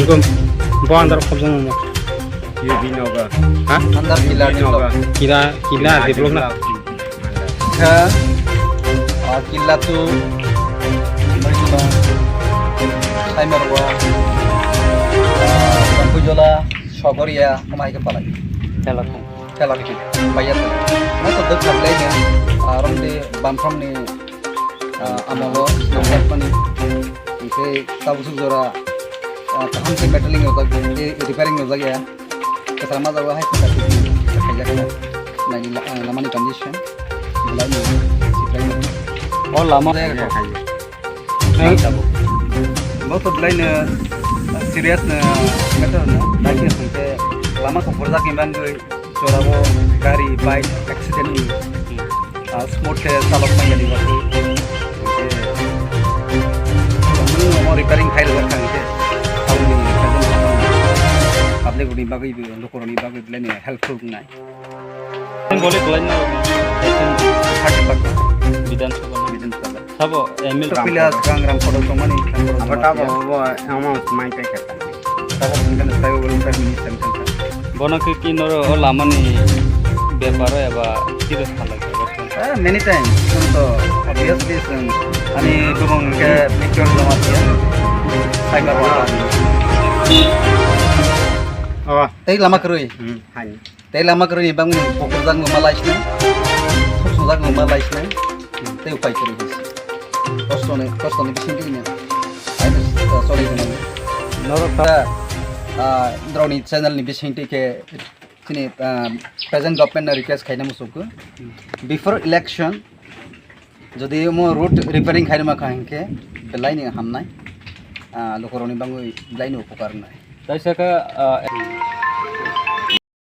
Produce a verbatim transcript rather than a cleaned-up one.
Gom, bo andar khobjang mo. Ye binoga. Ha? Andar kila Binoga. Kila, kila develop na. Kha, ah, kila tu, Saimarwa, ah, Bambujola, Sogoria, kama hai ke palai. Kela tu. Kela tu. Bayar. Na to dek khablai ni, ah, rom di, bamsam ni, ah, amolo, nampak pani. Hingke tabuk suk jora, ah, kaham se battling rojak, eh, repairing rojak ya. Kwchama jago hai kwchak kwchak khaijak ya. Naini la-, ah, lamani condition. Belai no, siklai no. O lama. Jaya khaijak. Bo to belai no, ah, serious no matter no. Naikhe hingke lama kok borjak ni bangwi. Chorabo gari, bike accident ni, ah, smooth khe chalok manya ni bagwi. Hingke, nwng omo repairing khai rwjak kha hingke, tabukni present public rokni bagwi, lukurokni bagwi belai ni helpful wngnai. Bole belai no thirty percent Bidhan Sabha no. Bidhan Sabha. Sabo M L A. Pila swkang Ramkot tongmani, Ramkot tongmani. Abo tabo, abo, amo mai kai kha. Sabo hingke no sai welfare minister wngkha. Bono khe ki noro o lamani beparo eba kiri salai kha? Eh, many times. Chwng to obviously chwng ani bumung khe picture joma phiya. Cyber wala. Oh. Tei lama kwrwi. Hmm, hai. Tei lama kwrwini bangni pokorjak nungma laisnai, thuksungjak nungma laisnai, tei upai kwrwi hinsi. Kostoni, kostoni bisingtwi ni, aino, ah, choli gwnang. Norok ta, ah, droni channel ni bisingtwi khe chini, ah, present government no request khaina muchukgo. Before election, Jodi omo road repairing khaima kha hinkhe belai ni hamnai, ah, lukurokni bangwi belai ni upokar wngnai. Taisa khe, ah,